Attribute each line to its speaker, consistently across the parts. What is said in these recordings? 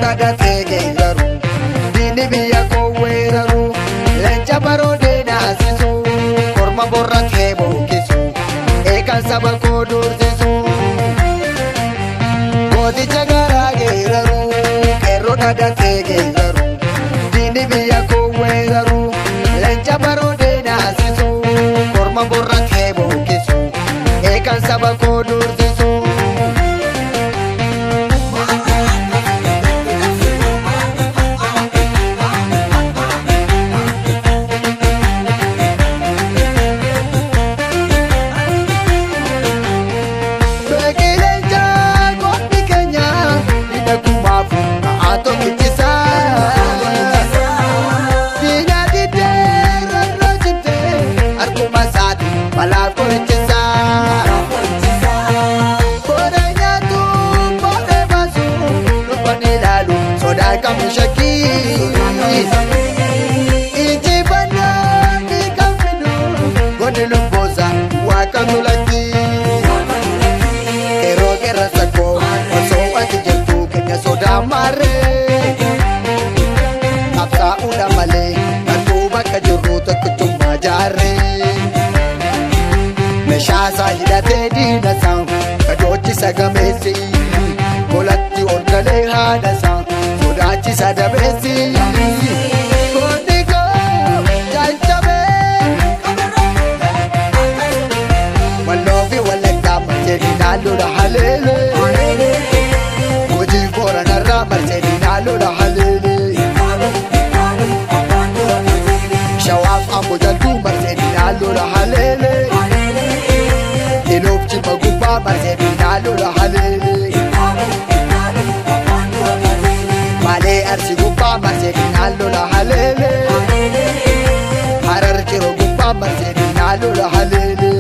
Speaker 1: Dhagatee geeraru diinni biyya koo weeraru leenca baroodee naasisu korma borratee bookisu eegan saba koo dursisu. Gooticha garaa geeraru qeerroo dhagatee geeraru diinni biyya koo weeraru leenca baroodee naasisu korma borratee bookisu eegan saba koo dursisu. Beekileen goonni keenya hidha kumaafu ka'aa tokkichisa. Diina didee rarroo jibdee harkuma isaati balaa qorichisa. Boodee nyaatu boodee baasu lubbaan ilaalu sodaa qabu shakkii. Injifannoo ni kan fidu goonni lubboosa waaqatu lakkii. Qeerroo qeerransa koo osoo ati jirtu keenya sodaa maarree. Qabsaa'uudha malee gartuu bakka jirru tokkichummaa jaarree. Meeshaa isaa hidhatee diina isaa gadochisa gameessi. Golatti ol galee haadha isaa sodaachisa dabeessi. Goonni koo jajjabee. Walloofi wallaggaa marsee diinaa haleele. Hojii booranarraa marsee diinaa haleele. Shawaaf ammoo jaltuu marsee diinaa haleele. Iloof jimma gubbaa marsee diinaa haleele. Maalee arsi gubbaa marsee diinaa haleele. Harar ciroo gubbaa marsee diinaa haleele.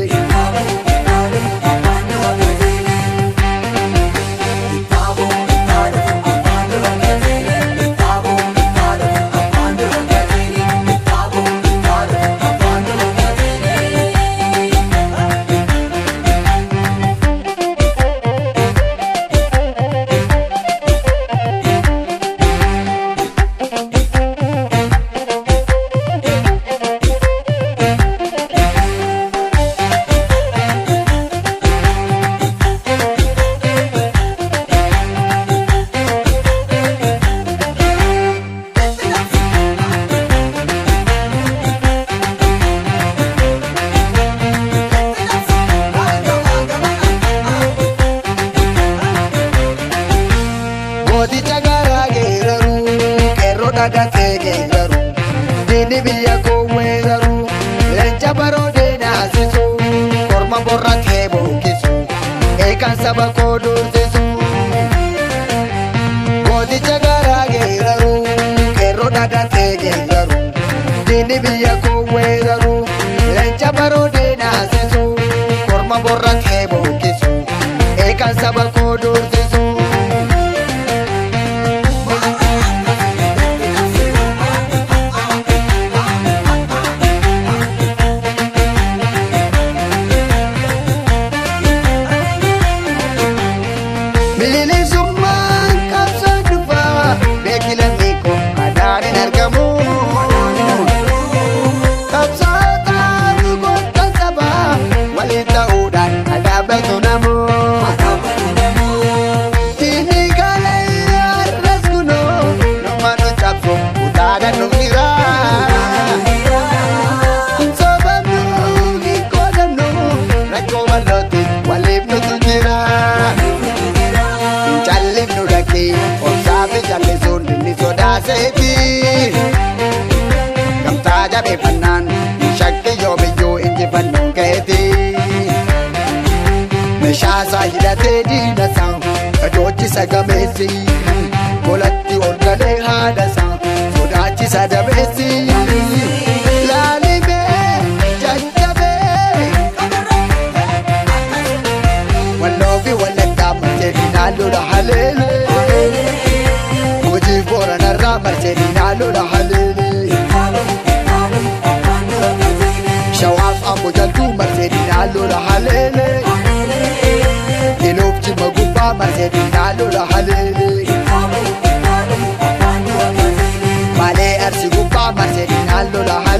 Speaker 1: Gooticha garaa geeraru qeerroo dhagatee geeraru diinni biyya koo weeraru leenca baroodee naasisu korma borratee bookisu eegan saba koo dursisu. Gooticha garaa geeraru qeerroo dhagatee geeraru diinni biyya koo weeraru leenca baroodee naasisu korma borratee bookisu eegan saba koo dursisu. Bilisummaan qabsoo dhufaa beekila miikoo adaan hin argamu. Qabsootaan goota sabaa waliin ta'uudhaan dhaabbatu namu. Diinni galee har'as kunoo nama nu cabsu utaadhaan nu jira. Hin sobamnu hin qoodamnu rakkoo bal'ootti waliif nutu jira. Jalli dhaqee obsaafi jallisuun inni sodaaseeti. Gamtaa jabeeffannaan shakki yoomiyyuu injifannoon ka'eeti. Meeshaa isaa hidhatee diina isaa gadochisa gameessi. Golatti ol galee haadha isaa sodaachisa dabeessi. Laalimee jajjabee. Walloofi wallaggaa marsee diinaa haleele. Hojii booranarraa marsee diinaa haleele. Shawaaf ammoo jaltuu marsee diinaa haleele. Iloof jimma gubbaa marsee diinaa haleele. Lola.